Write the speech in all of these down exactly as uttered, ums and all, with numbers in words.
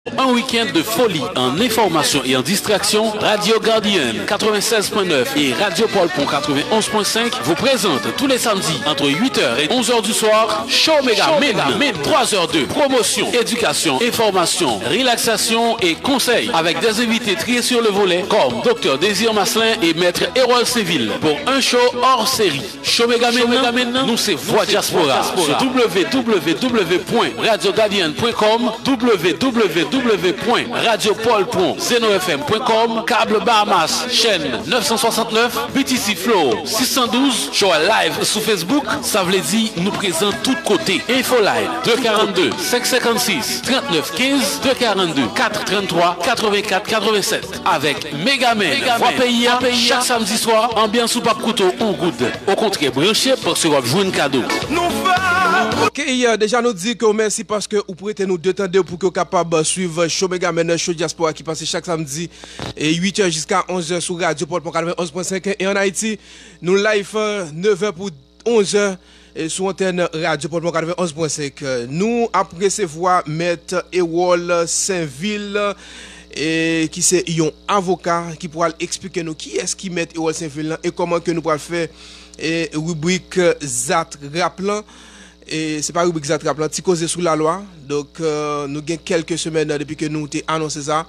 Un week-end de folie en information et en distraction, Radio Guardian quatre-vingt-seize point neuf et Radio Paul Pont quatre-vingt-onze point cinq vous présentent tous les samedis entre huit heures et onze heures du soir, Show Mega Men. Trois heures de promotion, éducation, information, relaxation et conseils avec des invités triés sur le volet comme Docteur Désir Maslin et Maître Erol Sainvil pour un show hors série. Show Mega Men nan, nou se vwa dyaspora. Sou w w w pwen radyo gadyen pwen kòm, w w w w pwen radyo pòl pwen zeno f m pwen kòm, Kab Bahamas, chèn nèf san swasannnèf, B T C Flow sis san douz, show a live sou Facebook, sa vle di nou prezan tout kote. Infoline, de karannde, senk senkannsis, trannèf kenz, de karannde, kat tranntwa, katrevenkat, katrevennsèt. Avèk Megamen, vwa peyi a, chak samdi swa, anbyans ou p ap koute w yon goud. Okontrè, branche paske w ap jwenn kado. Ok, deja nou di ke w mèsi paske ou prete nou de tan de pou ke w kapab swiv show Megamen, show dyaspora ki pase chak samdi e uit è jiska onz è sou Radyo Pòl Pon katrevenn onz pwen senk e an Ayiti. Nou live, euh, nèf è pou onz è, e sou antèn Radyo Pòl Pon katrevenn onz pwen senk. Nou ap resevwa Mèt Erol Sainvil, e ki se yon avoka ki pral eksplike nou kiyès ki Mèt Erol Sainvil lan e kòman ke nou pral fè, e, ribrik Zatrap lan. E se pa ribrik Zatrap lan, Ti Koze sou Lalwa. Donk, euh, nou gen kèlke semèn depi ke nou te anonse sa.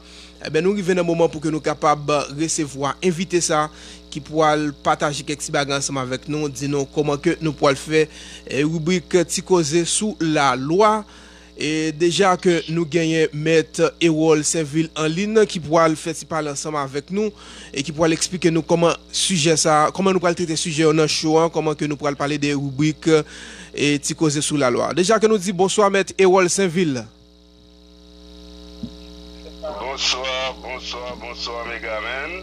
Ebyen, nou rive nan moman pou ke nou kapab resevwa envite sa ki pral pataje kèk ti bagay ansanm avèk nou, di nou kòman ke nou pral fè, e, ribrik Ti Koze sou Lalwa. E deja ke nou genyen Mèt Erol Sainvil an lin ki pral fè ti pale ansanm avèk nou e ki pral eksplike nou kòman sijè sa, kòman nou pral trete sijè yo nan show an, kòman ke nou pral pale de ribrik, e, Ti Koze sou Lalwa. Deja ke nou di bonswa Mèt Erol Sainvil. Bonswa, bonswa, bonswa Megamen.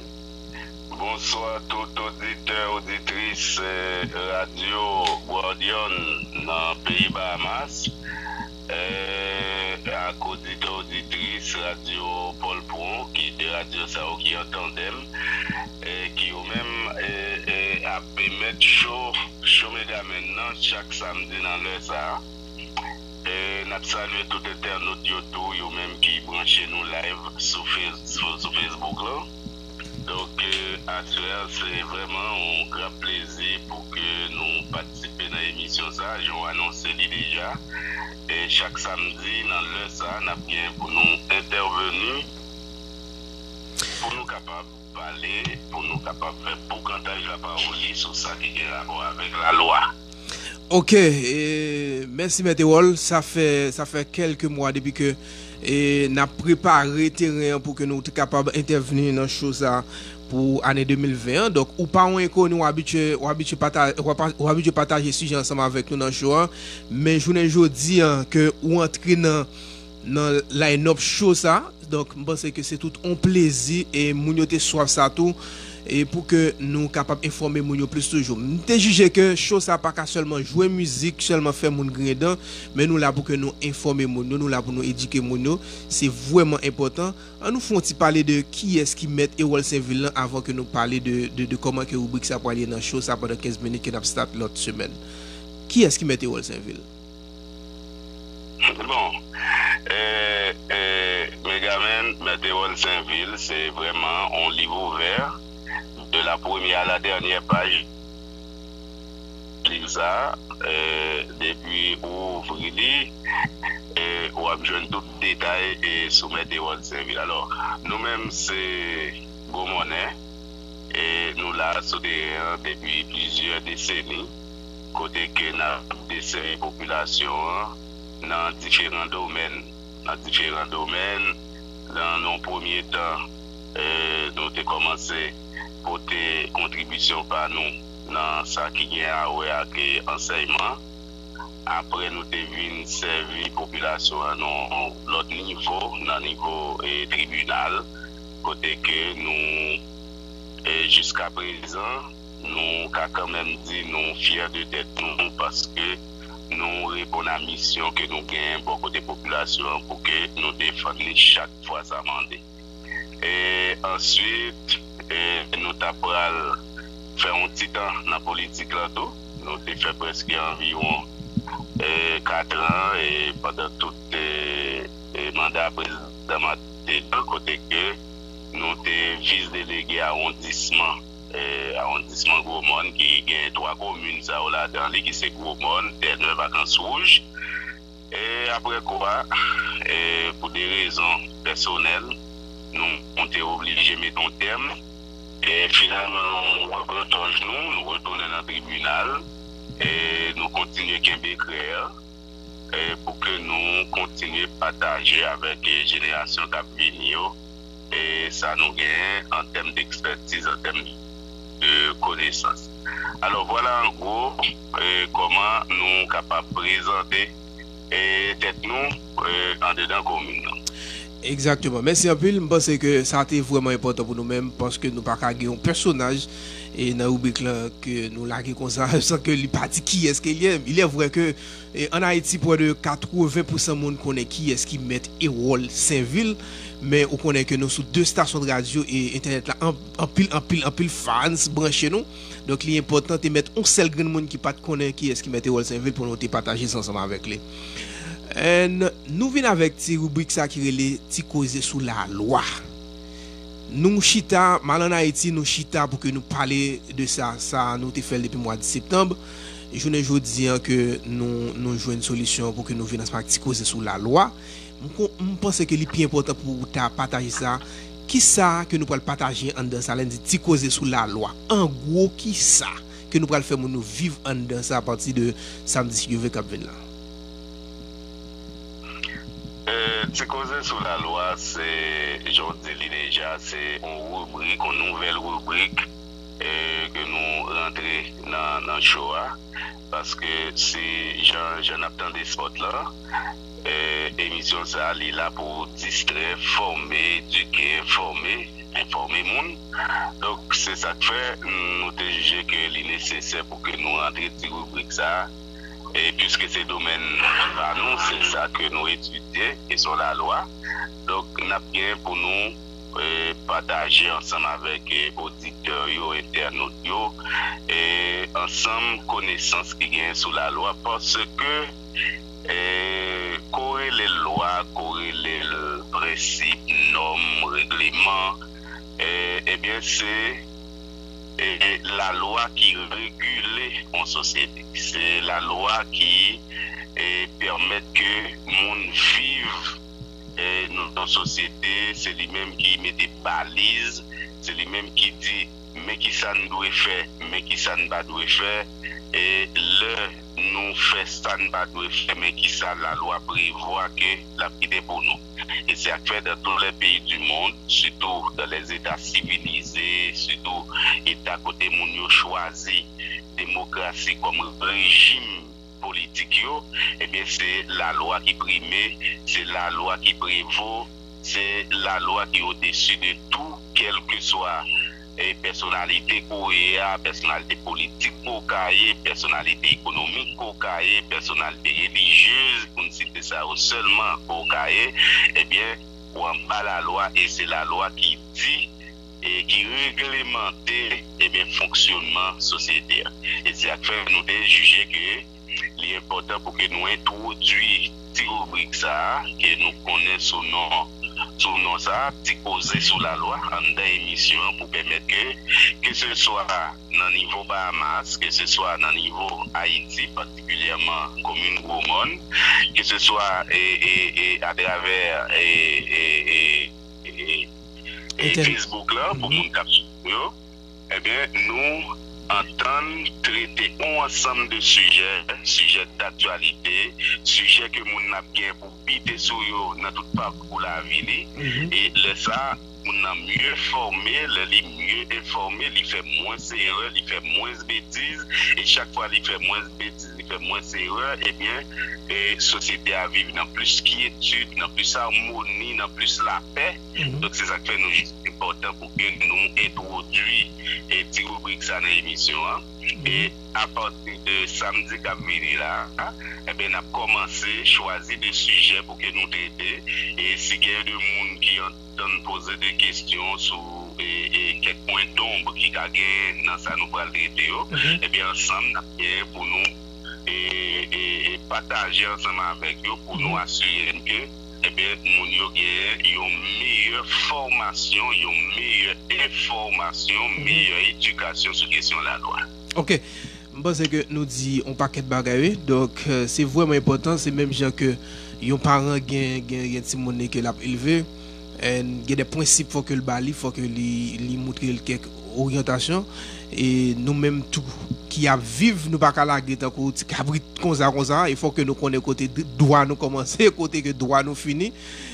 Bonswa tout oditè, oditris, eh, Radyo Guardian nan peyi Bahamas. Eh, ak oditè, oditris Radyo Pòl Pon, ki de radyo sa yo ki an tandèm, eh, ki yo menm, eh, eh, ap emèt show, show Megamen nan chak samdi nan lè sa a. E n ap salye tout entènot yo tou, yo menm ki branche nou live sou Face-, sou, sou Facebook lan. Donk, e, aswè a, se vrèman yon gran plezi pou ke nou patisipe nan emisyon sa a, jan w anonse li deja. E chak samdi, nan lè sa a, n ap gen pou nou entèveni, pou nou kapab pale, pou nou kapab fè boukantaj lapawòl li sou sa ki gen rapò avèk lalwa. Ok, e, mèsi Mèt Erol. Sa fè, sa fè kèlke mwa depi ke, e, n ap prepare teren an pou ke nou te kapab entèvni nan show sa pou ane de mil ven an. Donk, ou pa yon enkoni, w abitye, w abitye pata-, w apa-, w abitye pataje sijè ansanm avèk nou nan show an. Men jounen jodi an, ke ou antre nan, nan line-up show sa, donk, m panse ke se tout on plezi e moun yo te swaf sa tou, e pou ke nou kapab enfòme moun yo plis toujou. M te jije ke show sa pa ka sèlman jwe mizik, sèlman fè moun griyen dan, men nou la pou ke nou enfòme moun yo, nou la pou nou edike moun yo. Se vrèman enpòtan. An nou fè yon ti pale de kiyès ki Mèt Erol Sainvil lan avan ke nou pale de, de, de kòman ke ribrik sa pral ye nan show sa pandan kenz minit ke n ap start lòt semèn. Kiyès ki Mèt Erol Sainvil? Bon, eh, eh, Megaman, Mèt Erol Sainvil, se vrèman on liv ouvè, de la première à la dernière page. Liv sa, eh, depi ou ouvri li, eh, w ap jwenn tout detay, eh, sou Mèt Erol Sainvil. Alò, nou menm se Gwo Monnen, e nou la sou teren an depi plizyè deseni, kote ke n ap desèvi popilasyon an nan diferan domèn. Nan diferan domèn, nan yon premye tan, e, nou te kòmanse pote kontribisyon pa nou nan sa ki gen a wè ak, e, ansèyman. Apre, nou te vin sèvi popilasyon an nan lòt nivo, nan nivo, e, tribinal, kote ke nou, e, jiska prezan, nou ka kanmenm di nou fyè de tèt nou, paske nou reponn a misyon ke nou genyen bò kote popilasyon an pou ke nou defann li chak fwa sa mande. E answit, e, nou ta pral fè yon ti tan nan politik lan tou. Nou te fè prèske anviwon, e, kat an, e pandan tout, e, e, manda prezidan Ladan Maten an, kote ke nou te vis delege awondisman, eh, awondisman Gwomòn, ki gen twa komin sa yo ladan li, ki se Gwomòn, Tènè, Vakans Wouj. E apre kwa, e pou de rezon pèsonèl, nou, nou te oblije met yon tèm. E finalman, nou repran tòj nou, nou retounen nan tribinal, e nou kontinye kenbe krè a, e pou ke nou kontinye pataje avèk, e, jenerasyon k ap vini yo, e sa nou genyen an tèm d'ekspètiz, an tèm de konesans. Alò, vwala an gwo, e, kòman nou kapab prezante, e, tèt nou, e, andedan komin nan. Egzakteman. Mèsi anpil. M panse ke sa te vrèman enpòtan pou nou menm, paske nou pa ka gen yon pèsonaj, e, nan ribrik lan ke nou lage konsa, san ke li pa di kiyès ke li ye. Il est vrai que, e, ann Ayiti, prè de katreven pousan moun konnen kiyès ki mèt Erol Sainvil, men ou konnen ke nou sou de stasyon de radyo e entènèt la, an-, anpil, anpil, anpil fans branche nou. Donk, li enpòtan te mèt yon sèl grenn moun ki pa t konnen kiyès ki mèt Erol Sainvil pou nou te pataje sa ansanm avèk li. And nou vin avèk ti ribrik sa ki rele Ti Koze sou Lalwa. Nou chita, m al ann Ayiti, nou chita pou ke nou pale de sa, sa nou te fè l depi mwa de septanm. Jounen jodi an ke nou, nou jwenn solisyon pou ke nou vin ansanm ak Ti Koze sou Lalwa. M kon-, m panse ke li pi enpòtan pou w ta pataje sa. Kisa ke nou pral pataje anndan sa, lè n di Ti Koze sou Lalwa? An gwo, kisa ke nou pral fè moun yo viv anndan sa apati de samdi, si Dye vle, k ap vin la? Eh, Ti Koze sou Lalwa, se, jan w di li deja, se yon ribrik, yon nouvèl ribrik, eh, ke nou rantre nan, nan show a. Paske se jan, jan n ap tande spòt lan, eh, emisyon sa a, li la pou distrè, fòme, edike, enfòme, enfòme moun. Donk, se sa k fè nou te jije ke li nesesè pou ke nou rantre ti ribrik sa a. E piske se domèn pa nou, se sa ke nou etidye, kesyon lalwa. Donk, n ap gen pou nou, eh, pataje ansanm avèk, eh, oditè yo, entènot yo, eh, ansanm konesans ki genyen sou lalwa, paske, eh, ko rele l lwa, ko rele l prensip, nòm, regleman, eh, ebyen, se, eh, lalwa ki regile yon sosyete. Se lalwa ki, eh, pèmèt ke moun viv, eh, nan yon sosyete, se li menm ki mete baliz, se li menm ki di men kisa n dwe fè, men kisa n pa dwe fè, e lè nou fè sa n pa dwe fè, men kisa lalwa prevwa ke l ap kite pou nou. E se sa k fè dans tous les pays du monde, surtout dans les États civilisés, sitou eta kote moun yo chwazi demokrasi kòm rejim politik yo, ebyen, se lalwa ki prime, se lalwa ki prevo, se lalwa ki odesi de tou, kèlkeswa, eh, pèsonalite ke w ye a, pèsonalite politik ke w ka ye, pèsonalite ekonomik ke w ka ye, pèsonalite relijyez, pou n site sa yo sèlman, ke w ka ye, ebyen, ou anba lalwa e se lalwa ki di e ki reglemante, ebyen, fonksyonman sosyete a. E se sa k fè nou te jije ke li enpòtan pou ke nou entwodui ti ribrik sa a, ke nou konnen sou non, sou non sa a, Ti Koze sou Lalwa, anndan emisyon an, pou pèmèt ke, keseswa nan nivo Bahamas, keseswa nan nivo Ayiti, patikilyèman komin Gwomòn, keseswa, e, e, e, atravè, e, e, e, e, e Facebook lan, pou moun k ap swiv nou yo, ebyen, nou antann trete yon ansanm de sijè, sijè daktyalite, sijè ke moun nan ap gen pou bite sou yo nan tout pakou lavi li. E lè sa a, moun nan mye fòme, lè li mye enfòme, li fè mwens erè, li fè mwens betiz, e chak fwa li fè mwens betiz, li fè mwens erè, ebyen, e sosyete a viv nan plis kyetid, nan plis amoni, nan plis lapè. Donk, se sa k fè nou jis enpòtan pou ke nou entwodui, e, ti ribrik sa nan emisyon an. E apati de samdi k ap vini la a, ebyen, n ap kòmanse chwazi de sijè pou ke nou trete. E si gen de moun ki antann poze de kesyon sou, e, e, kèk pwen donb ki ka gen nan sa nou pral trete yo, ebyen, ansanm, n ap gen pou nou, e, e, e pataje ansanm avèk yo pou nou asire n ke ebyen, moun yo genyen yon meyè fòmasyon, yon meyè enfòmasyon, meyè edikasyon sou kesyon lalwa. Ok. M panse ke nou di yon pakèt bagay, wi. Donk, se vrèman enpòtan. Se menm jan ke yon paran gen, gen, gen timoun li ke l ap elve. And gen de prensip fò ke l ba li, fò ke li, li moutre l kèk oryantasyon. E nou menm tou ki ap viv, nou pa ka lage tankou ti kabrit konsa, konsa. E fò ke nou konnen kote dwa nou kòmanse, kote ke dwa nou fini.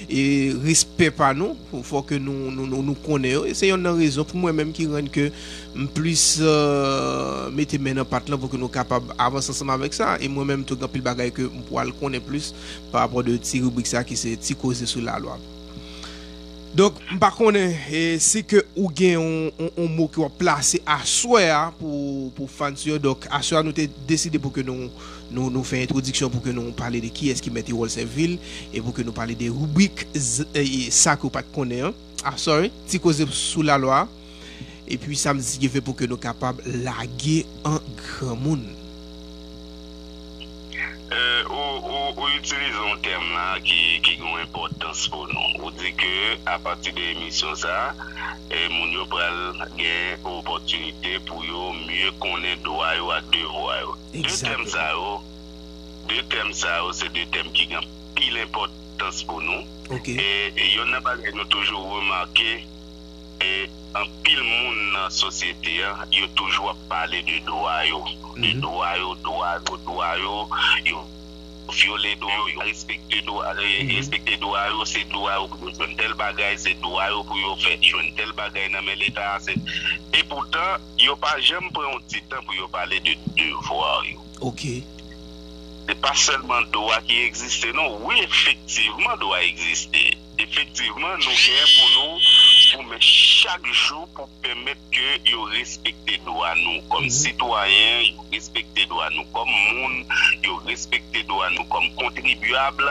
E respè pa nou, fò ke nou, nou, nou, nou konnen yo. E se yonn nan rezon pou mwen menm ki rann ke m plis mete men nan pat lan pou ke nou kapab avanse ansanm avèk sa. E mwen menm tou, gen anpil bagay ke m pral konnen plis pa rapò de ti ribrik sa ki se ti koze sou lalwa. Donk, m pa konnen si ke ou gen yon, yon, yon mo ke w ap plase aswè a pou, pou fans yo. Donk, aswè a nou te deside pou ke nou, nou, nou fè entwodiksyon, pou ke nou pale de kiyès ki Mèt Erol Sèvil, e pou ke nou pale de ribrik sa ke w pa t konnen an. Ah, sorry, ti koze sou lalwa. Epi samdi ki vin pou ke nou kapab lage an granmoun. Ou, ou, ou itilize yon tèm la ki, ki gen yon enpòtans pou nou. Ou di ke apati de emisyon sa, e, moun yo pral gen opòtinite pou yo mye konnen dwa yo ak devwa yo. De tèm sa yo, de tèm sa yo, se de tèm ki gen anpil enpòtans pou nou. E, e yonn nan bagay nou toujou remake, e anpil moun nan sosyete an, yo toujou ap pale de dwa yo. De dwa yo, dwa yo, dwa yo, yo vyole dwa yo, yo pa respekte dwa, e, respekte dwa yo, se dwa yo pou yo jwenn tèl bagay, se dwa yo pou yo fè, jwenn tèl bagay nan men Leta a, se, e poutan, yo pa janm pran yon ti tan pou yo pale de devwa yo. Se pa sèlman dwa ki egziste, non. Wi, efektivman, dwa egziste. Efektivman, nou gen pou nou goumen chak jou pou pèmèt ke yo respekte dwa nou kòm sitwayen, yo respekte dwa nou kòm moun, yo respekte dwa nou kòm kontribyab,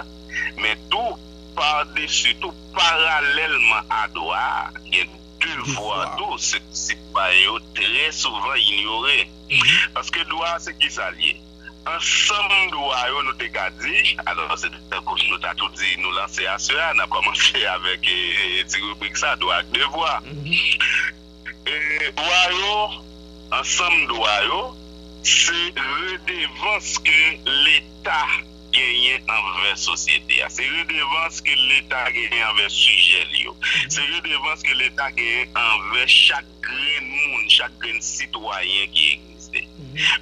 men tou, padesi tou, paralèlman a dwa a, gen devwa tou, se sitwayen yo trè souvan inyore. Paske dwa a, se kisa l ye? Ansanm dwa yo, nou te ka di, alò, se tankou nou ta tou di, nou lanse aswè a, n ap kòmanse avèk, e, e, ti ribrik sa, dwa ak devwa. E, dwa yo, ansanm dwa yo, se redevans ke Leta genyen anvè sosyete a. Se redevans ke Leta genyen anvè sijè li yo. Se redevans ke Leta genyen anvè chak grenn moun, chak grenn sitwayen ki egziste.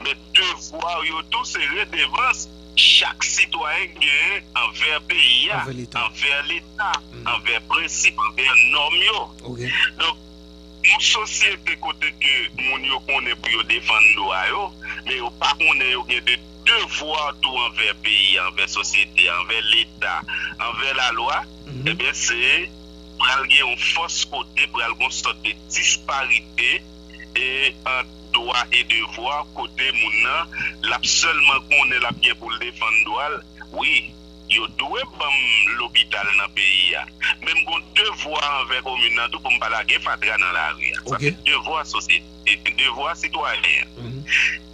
Men devwa yo tou se redevans chak sitwayen genyen anvè peyi a, anvè Leta, anvè prensip, anvè nòm yo. Donk, yon sosyete kote ke moun yo konnen pou yo defann dwa yo, men yo pa konnen yo gen de devwa tou anvè peyi a, anvè sosyete a, anvè Leta, anvè lalwa, ebyen, se pral gen yon fòs kote pral gen yon sòt de disparite e ant dwa e devwa, kote moun nan, l ap sèlman konnen l ap gen pou l defann dwa l. Wi, yo dwe ban m lopital nan peyi a, men m gen yon devwa anvè komin nan tou pou m pa lage fatra nan lari a. Sa se devwa sosyete, devwa sitwayen an.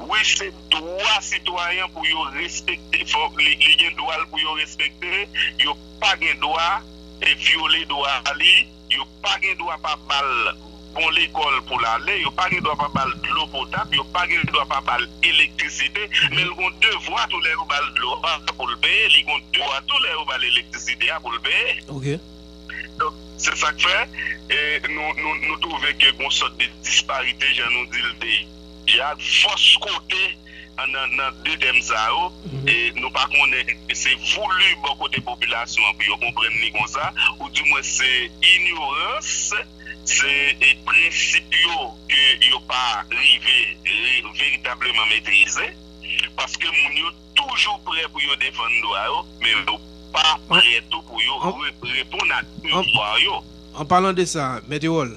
Wi, se dwa sitwayen an pou yo respekte, fò li, li gen dwa l pou yo respekte, yo pa gen dwa e vyole dwa li, yo pa gen dwa pa ba l bon lekòl pou l ale, yo pa gen dwa pa ba l dlo potab, yo pa gen dwa pa ba l elektrisite, men l gen yon devwa tou lè yo ba l dlo a pou l peye, li gen yon devwa tou lè yo ba l elektrisite a pou l peye. Donk, se sa k fè, e, nou, nou, nou twouve ke gen yon sòt de disparite, jan nou di l deja, fòs kote nan, nan de tèm sa yo, e nou pa konnen èske se voulu bò kote popilasyon an pou yo konprann li konsa, oudimwen se inyorans, se, e, prensip yo ke yo pa rive re-, veritableman metrize, paske moun yo toujou prè pou yo defann dwa yo, men yo pa prè tou pou yo re-, reponn a devwa yo. An palan de sa, Mèt Erol,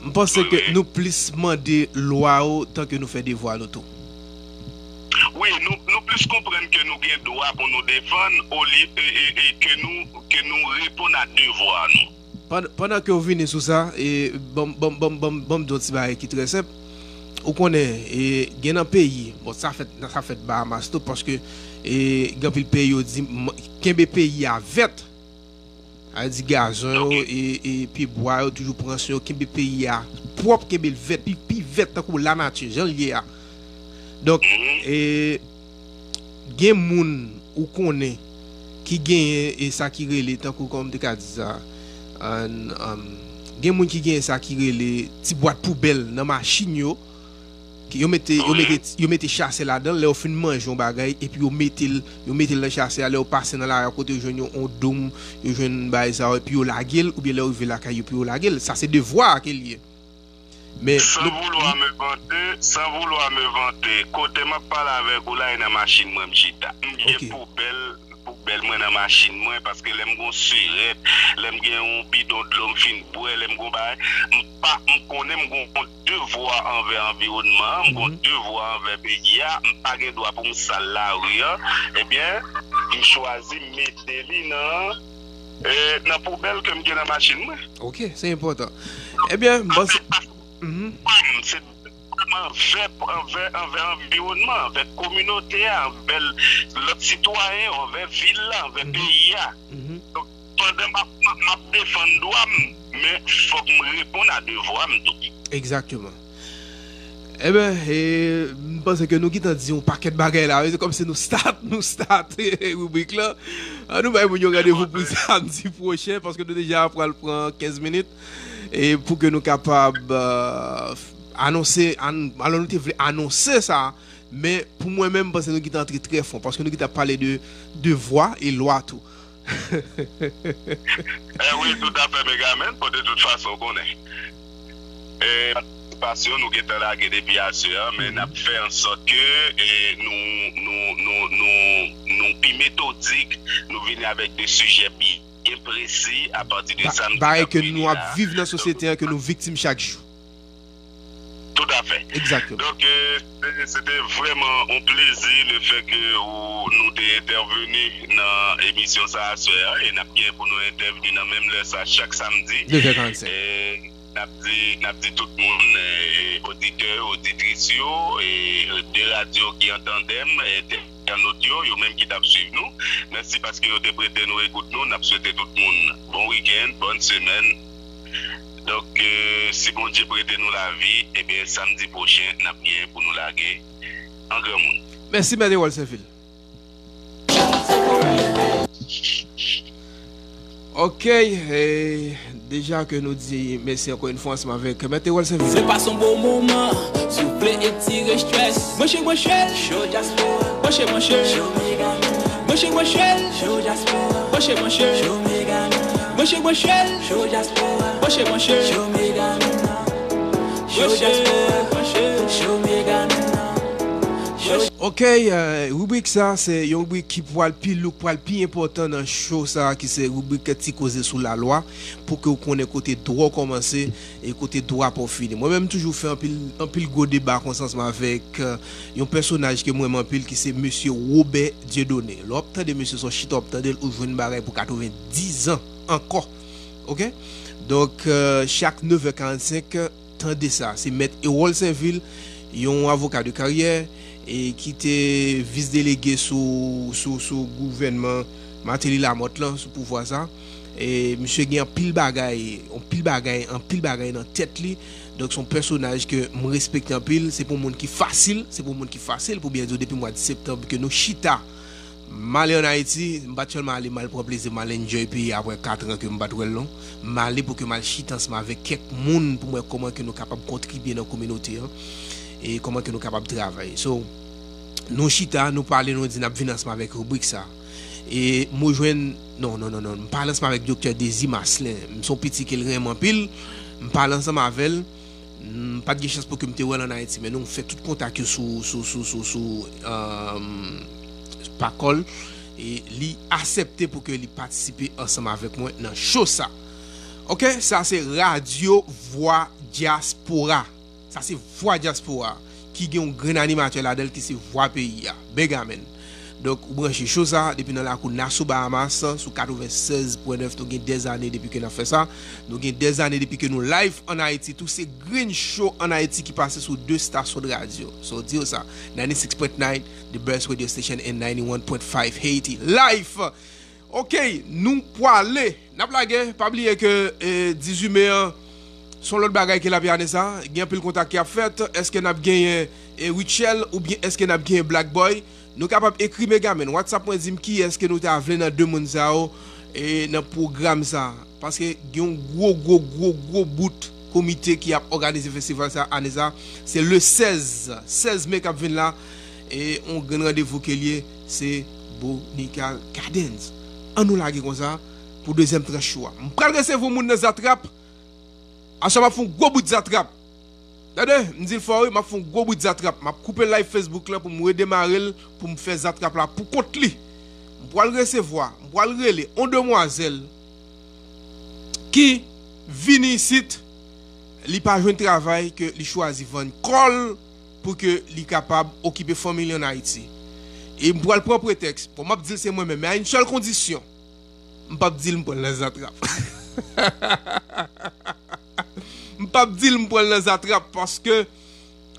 m panse ke nou plis mande lwa yo tan ke nou fè devwa nou tou. Wi, nou, nou plis konprann ke nou gen dwa pou nou defann olye, e, e, e ke nou, ke nou reponn a devwa nou. Pandan, pandan ke w vini sou sa, e, ban m, ban m, ban m, ban m, ban m di yon ti bagay ki trè senp. Ou konnen, e, gen nan peyi, bon, sa fèt, sa fèt Bahamas tou, paske, e, gen anpil peyi yo di, m-, kenbe peyi a vèt. A di gazon yo e, e pye bwa yo toujou pran swen yo, kenbe peyi a pwòp, kenbe l vèt, pi, pi vèt tankou lanati, jan l ye a. Donk, e, gen moun ou konnen ki genyen e sa ki rele, tankou kòman m te ka di sa, an, an, gen moun ki genyen sa ki rele ti bwat poubèl nan machin yo, ki yo mete, yo mete, yo mete chasè ladan l, lè yo fin manje yon bagay, epi yo mete l, yo mete l nan chasè a, lè yo pase nan lari a kote yo jwenn yon, yon doum, yo jwenn bagay sa yo, epi yo lage l, oubyen lè yo rive lakay yo, epi yo lage l. Sa se devwa a ke l ye. Men, Sans vouloir me vanter, sans vouloir me vanter, kote m ap pale avèk ou la, e nan machin mwen m chita. M gen poubèl, poubèl mwen nan machin mwen, paske lè m gon sirèt, lè m gen yon bidon dlo m fin bwè, lè m gon bagay, m pa, m konnen m gon devwa anvè anviwònman an, m gon devwa anvè peyi a, m pa gen dwa pou m sal lari an, ebyen, m chwazi mete li nan, e, nan poubèl ke m gen nan machin mwen. Ok, se enpòtan. Ebyen, m panse. Mhm. Se anvè, anvè, anvè anviwònman, anvè kominote a, anvè l, lòt sitwayen yo, anvè vil la, anvè peyi a. Donk, pandan m ap, m ap, m ap defann dwa m, men fòk m reponn a devwa m tou. Egzakteman. Ebyen, e, m panse ke nou gentan di yon pakèt bagay la wi. Se kòmsi nou start, nou start ribrik lan. An nou bay moun yo randevou pou samdi pwochen, paske nou deja pral pran kenz minit. E pou ke nou kapab, e, anonse, an, alò nou te vle anonse sa, men pou mwen menm, m panse nou gentan antre trè fon, paske nou gentan pale de devwa e lwa tou. Eh wi, toutafè, Megaman, bon, de tout fason, w konnen. E, patisipasyon, nou gentan lage depi aswè a, men n ap fè an sòt ke, e, nou, nou, nou, nou, nou pi metodik, nou vini avèk de sijè byen presi apati de sa n ap viv nan sosyete an, ke nou viktim chak jou. Toutafè. Egzakteman. Donk, e, se, se te vrèman yon plezi le fè ke ou, nou te entèveni nan emisyon sa aswè a, e n ap gen pou nou entèveni nan menm lè sa chak samdi. Devè karannsenk. E n ap di, n ap di tout moun, e, oditè, oditris yo, e de radyo ki an tandèm, e entènot yo, yo menm ki t ap swiv nou, mèsi paske yo te prete nou ekout nou. N ap swete tout moun bon wikenn, bòn semèn. Donk, e, si Bondye prete nou lavi, ebyen, samdi pwochen, n ap gen pou nou lage an granmoun. Mèsi, Mèt Erol Sainvil. Ok, e, deja ke nou di mèsi ankò yon fwa ansanm avèk Mèt Erol Sainvil. Se pase yon bon moman, souple etire strès. Branche, branche l, Show Diaspora. Branche, branche l, Show Mega. Branche, branche l, Show Diaspora. Branche, branche l, Show Mega. Branche, branche l, Show Diaspora. Branche, branche l, Show Mega. Show Diaspora. Show Mega. Ok, e, ribrik sa, se yon ribrik ki pral pi louk, pral pi enpòtan nan show sa, ki se ribrik Ti Koze sou Lalwa, pou ke w konnen kote dwa w kòmanse e kote dwa pa w fini. Mwen menm, m toujou fè anpil, anpil gwo deba konsa ansanm avèk, e, yon pèsonaj ke m renmen anpil, ki se mesye Wobè Dieudonné. Lè w ap tande mesye sa, w chita w ap tande l, ou jwenn bagay pou katrevendiz an ankò. Ok? Donk, e, chak nevè karannsenk, tande sa, se Mèt Erol Sainvil, yon avoka de karyè, e ki te vis delege sou, sou, sou gouvènman Martelly Lamothe lan, sou pouvwa sa. E misye gen anpil bagay, anpil bagay, anpil bagay nan tèt li. Donk, se yon pèsonaj ke m respekte anpil. Se pa yon moun ki fasil, se pa yon moun ki fasil, pou byen di w, depi mwa de septanm ke nou chita M ale ann Ayiti, m pa t sèlman ale m al pran plezi, m al enjoy peyi a apre kat an ke m pa t wè l non. M ale pou ke m al chita ansanm avèk kèk moun pou m wè kòman ke nou kapab kontribye nan kominote an e kòman ke nou kapab travay. So, nou chita, nou pale, nou di n ap vin ansanm avèk ribrik sa. E m rejwenn, non, non, non, non, m pale ansanm avèk Doktè Désir Marcelin. M se yon piti ke l renmen anpil. M pale ansanm avè l. M pa t gen chans pou ke m te wè l ann Ayiti, men nou fè tout kontak yo sou, sou, sou, sou, sou, um, pa kòl. E li aksepte pou ke li patisipe ansanm avèk mwen nan show sa. Ok, sa se Radyo Vwa Dyaspora. Sa se Vwa Dyaspora ki gen yon grenn animatè ladan l ki se Vwa Peyi a. Bègamen. Donk, ou branche show sa depi nan lakou Nassau Bahamas, sou katrevennsèz pwen nèf. Nou gen dèzane depi ke n ap fè sa. Nou gen dèzane depi ke nou live ann Ayiti tou. Se grenn show ann Ayiti ki pase sou de stasyon de radyo. So, di yo sa. Ninety-six point nine, the best radio station, and ninety-one point five Haiti. Live! Ok, nou pwale. N ap lage. Pa bliye ke eh, dizuit me an, se yon lòt bagay ke l ap ye ane sa. Gen anpil kontak ki ap fèt. Èske n ap genyen eh, Rutshelle oubyen èske n ap genyen Black Boy? Nou kapab ekri Megaman. WhatsApp mwen di m kiyès ke nou ta vle nan de moun sa yo eh, nan pwogram sa. Paske gen yon gwo, gwo, gwo, gwo bout komite ki ap òganize festival sa ane sa. Se le sèz, sèz me k ap vin la. E yon grenn randevou ke l ye, se Botanical Gardens. Ann nou lage konsa pou dezyèm tranch chou a. M pral resevwa moun nan Zatrap. Aswè m ap fè yon gwo bout Zatrap. Tande, m di l fò wi, m ap fè yon gwo bout Zatrap. M ap koupe live Facebook lan pou m redemare l, pou m fè Zatrap la pou kont li. M pral resevwa, m pral rele yon demwazèl ki vini isit, li pa jwenn travay, ke li chwazi vann kò l pou ke li kapab okipe fanmi li ann Ayiti. E m pral pran pretèks, bon, m ap di l se mwen menm, men a yon sèl kondisyon. M p ap di l m pran l nan Zatrap. M p ap di l m pran l nan Zatrap paske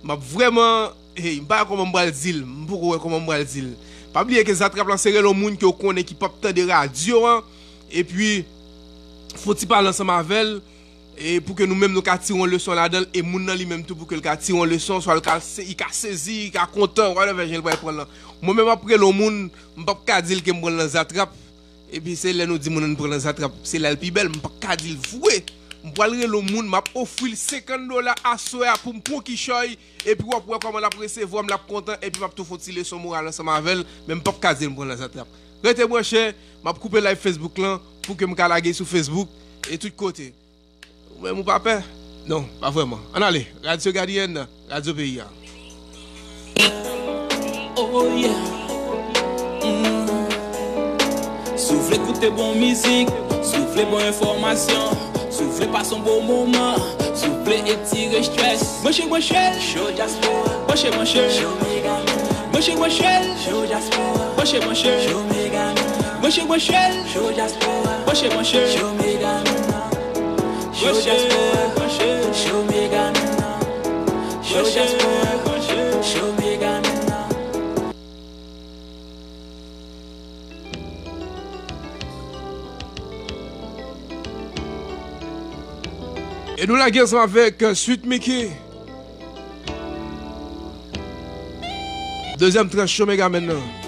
m ap vrèman, hey, m pa wè kòman m pral di l, m poko wè kòman m pral di l. Pa bliye ke Zatrap la se rele yon moun ke w konnen ki p ap tande radyo an, epi fè yon ti pale ansanm avè l, e pou ke nou menm nou ka tire yon leson ladan l, e moun nan li menm tou pou ke l ka tire yon leson, swa l ka, se- li ka sezi, li ka kontan, whatever jan l pral pran l lan. Mwen menm m ap rele yon moun, m p ap ka di l ke m pran l nan Zatrap, epi se lè nou di moun nan pran nan Zatrap, se la l pi bèl, m p ap ka di l vre. M pral rele yon moun, m ap ofri l senkant dola aswè a pou m pran kichòy, epi w ap wè kòman l ap resevwa m, l ap kontan, epi m ap tou fè yon ti leson moral ansanm avè l, men m p ap ka di l m pran nan Zatrap. Rete branche, m ap koupe live Facebook lan pou ke m ka lage sou Facebook e tout kote. Ou menm ou pa pè? Non, pa vrèman. Ann ale, Radyo Gadyen, Radyo Peyi a. Oh yeah. Mm. Si w vle koute bon mizik, si w vle bon enfòmasyon, si w vle pase yon bon moman, si w vle etire strès, branche, branche, Show Diaspora. Branche, branche, Show Megaman. Branche, branche, Show Diaspora. Branche, branche, Show Megaman. Branche, branche, Show Diaspora. Branche, branche, Show Megaman. Show Diaspora. Show Megaman. Show Diaspora. Show Megaman. E nou lage ansanm avèk Sweet Mickey. Dezyèm tranch Show Megaman nan.